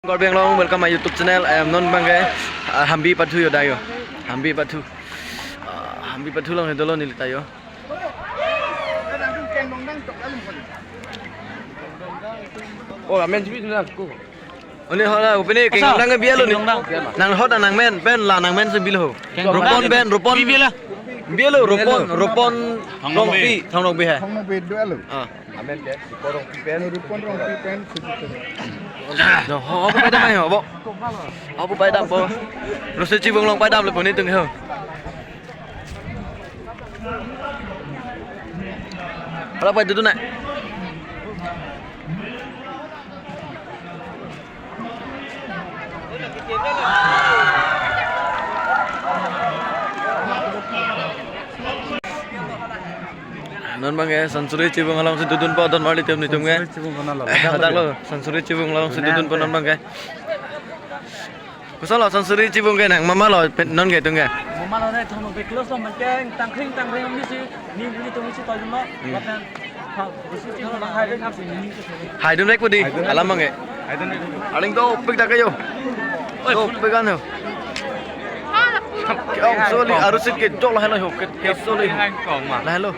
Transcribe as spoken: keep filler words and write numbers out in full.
Karbi Anglong, welcome my YouTube channel. Em, non abangke, ah, Hambi pathu yo da yo. Hambi pathu. Ah, Hambi pathu along he dolo neli ta yo. Oh, amen jibi na ko. Oni hola, upini Asa, kengdang ke bialo ni. Kengdang. Nang hot nang men, pen la nang men si bilo. Kengdang. Ropon pen, Ropon. Bi biala. Bialo, Ropon, Ropon Thang Rongpi, Rongpi. Thang Rongpi hai. Thang Rongpi do alo. Ah. Amen pen, Ropon Rongpi pen. Ropon Rongpi pen, susu pen. Do, ho, ho, pai dam hai, ho, bo. Ho, bo pai dam, bo. Rosi Chibung along pai damlo poni tung ho. Hala pai dudu na. Non abangke Sansuri Chibung along si dodunpo don marli tem nitum ke. Sansuri Chibung kona lo. Eh, hadak lo, Sansuri Chibung along si dodunpo non abangke. Koson lo Sansuri Chibung ke nang mama lo pen non ke tung ke. Mama lo ne thong be close lo man ke tangkring tangkring ni si ni ni tung si toy lo. Hmm. Lapen ha, Rosi Chibung bang hai de thang si ni. Hai dun rek pudi, alam abangke. Hai dun rek. Aling to pik dak yo. To pik an yo. Ke ong soli arusit ke dok lahelo ho, ke, ke soli. Lahelo.